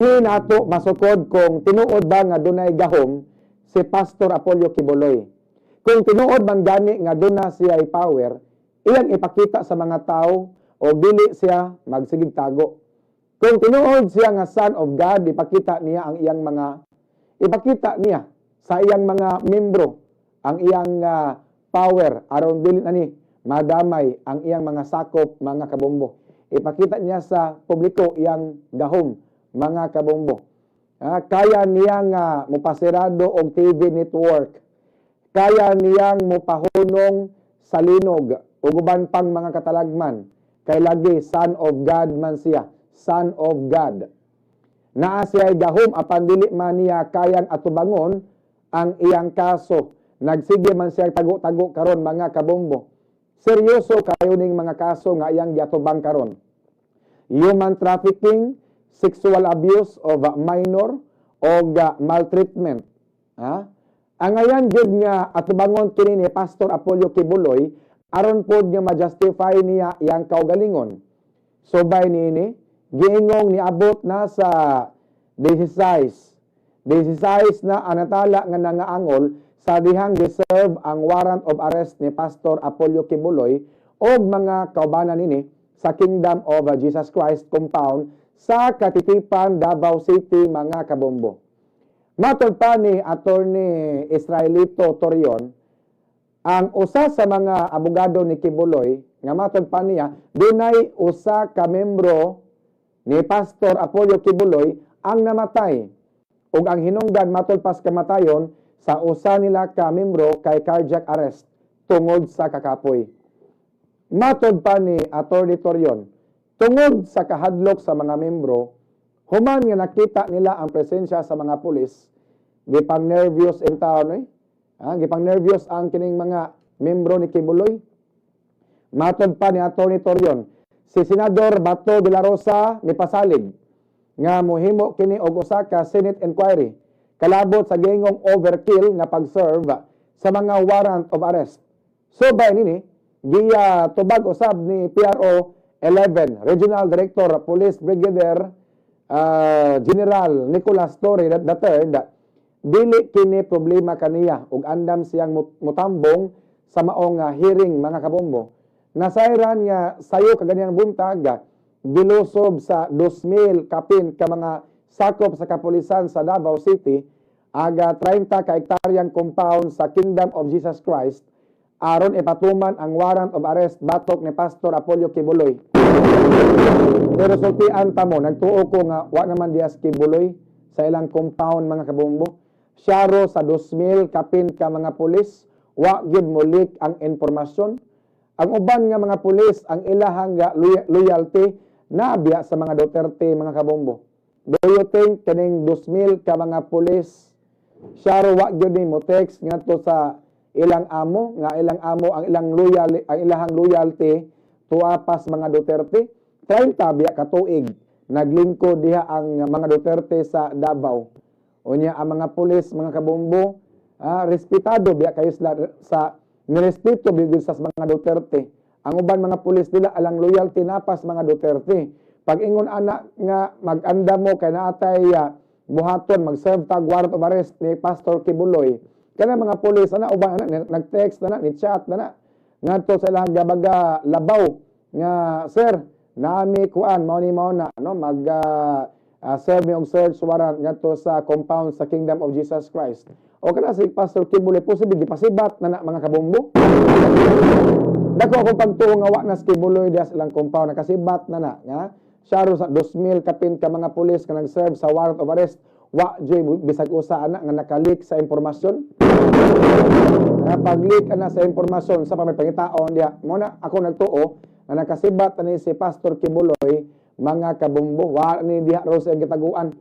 Nato masukod kung tinuod ba nga dunay gahom si Pastor Apollo Quiboloy. Kung tinuod man gani nga duna siya power, iyang ipakita sa mga tao o dili siya magsigig tago. Kung tinuod siya nga Son of God, ipakita niya sa iyang mga membro ang iyang power aron dili na ni madamay ang iyang mga sakop, mga kabombo. Ipakita niya sa publiko iyang gahom, mga kabombo. Kaya niyang mupasirado og TV network. Kaya niyang mupahunong sa linog ug uban pang mga katalagman. Kay lagi Son of God man siya. Son of God. Naa siya gahom apan dili man niya kayang atubangon ang iyang kaso. Nagsige man siya tago-tago karon, mga kabombo. Seryoso kayo ning mga kaso nga iyang giatubang karon. Human trafficking, sexual abuse of a minor o maltreatment. Ha? Ang ayan gyud nga atubangon kini ni Pastor Apollo Quiboloy aron pod nga ma-justify niya iyang kaugalingon. Subay niini, giingong niabot na sa 16. 16 na ang natala nga nangaangol sa dihang gi-serve ang warrant of arrest ni Pastor Apollo Quiboloy og mga kaubanan nini sa Kingdom of Jesus Christ compound sa Katitipan, Davao City, mga kabombo. Matod pa ni Attorney Israelito Torion, ang usa sa mga abogado ni Quiboloy, nga matod pa niya, dunay usa ka membro ni Pastor Apollo Quiboloy ang namatay. Ug ang hinungdan matod pas kamatayon sa usa nila ka membro kay cardiac arrest tungod sa kakapoy. Matod pa ni Attorney Torion, tungod sa kahadlok sa mga membro, human nga nakita nila ang presensya sa mga pulis, gipang nervous in town eh. Gipang nervous ang kining mga membro ni Quiboloy. Matod pa ni Attorney Torion, si Senador Bato de la Rosa mipasalig nga mohimo kini og usa ka Senate inquiry kalabot sa giingong overkill nga pag-serve sa mga warrant of arrest. Subay nini, giya tubag usab ni PRO 11 Regional Director Police Brigadier General Nicolas Torre the third, dili kini problema kaniya ug andam siyang mutambong sa maong hearing, mga kabombo. Nasayran nga sayo kaganiyang buntag, gilusob sa 2,000 kapin ka mga sakop sa kapulisan sa Davao City aga 30 ka hektaryang compound sa Kingdom of Jesus Christ aron ipatuman ang warrant of arrest batok ni Pastor Apollo Quiboloy. Pero sultian ta mo, nagtuo ko nga wa naman diya si Quiboloy sa ilang compound, mga kabombo. Syaro sa 2,000 kapin ka mga pulis, wa gyud mo leak ang impormasyon. Ang uban nga mga pulis, ang ilahang loyalty nabiya sa mga Duterte, mga kabombo. Do you think kaning 2,000 ka mga pulis, syaro wa gyud ni mo text ngadto sa ilang amo nga ilang amo ang ilahang loyalty tuwa pas mga Duterte? 30 biya ka tuig naglingkod diha ang mga Duterte sa Davao. Unya ang mga pulis, mga kabombo, respetado biya kayo sila sa nirespeto biya gyud sa mga Duterte. Ang uban mga pulis nila alang loyalty napas mga Duterte. Pag ingon ana nga mag-anda mo kay naatay buhaton, mag-serve tag warrant of arrest ni Pastor Quiboloy, kana mga pulis ana uban ana nag-text na na, ni chat na na ngadto sa ilang gabaga labaw nga, "Sir, nami kuan mao ni mao na no mag serve mi og search warrant ngadto sa compound sa Kingdom of Jesus Christ." O kana si Pastor Quiboloy posible gipasibat na na, mga kabombo. Dako akong pagtuo nga wa na si Quiboloy diha sa ilang compound, nakasibat na na nga syaro sa 2,000 kapin ka mga pulis nga nag-serve sa warrant of arrest, wa joy bisag usa ana nga naka-leak sa impormasyon. Nga pag-leak ana sa impormasyon sa pamay pangitaon diha mo na ako nagtuo nga nakasibat ani si Pastor Quiboloy, mga kabombo, wa ni diha ro sa gitaguan.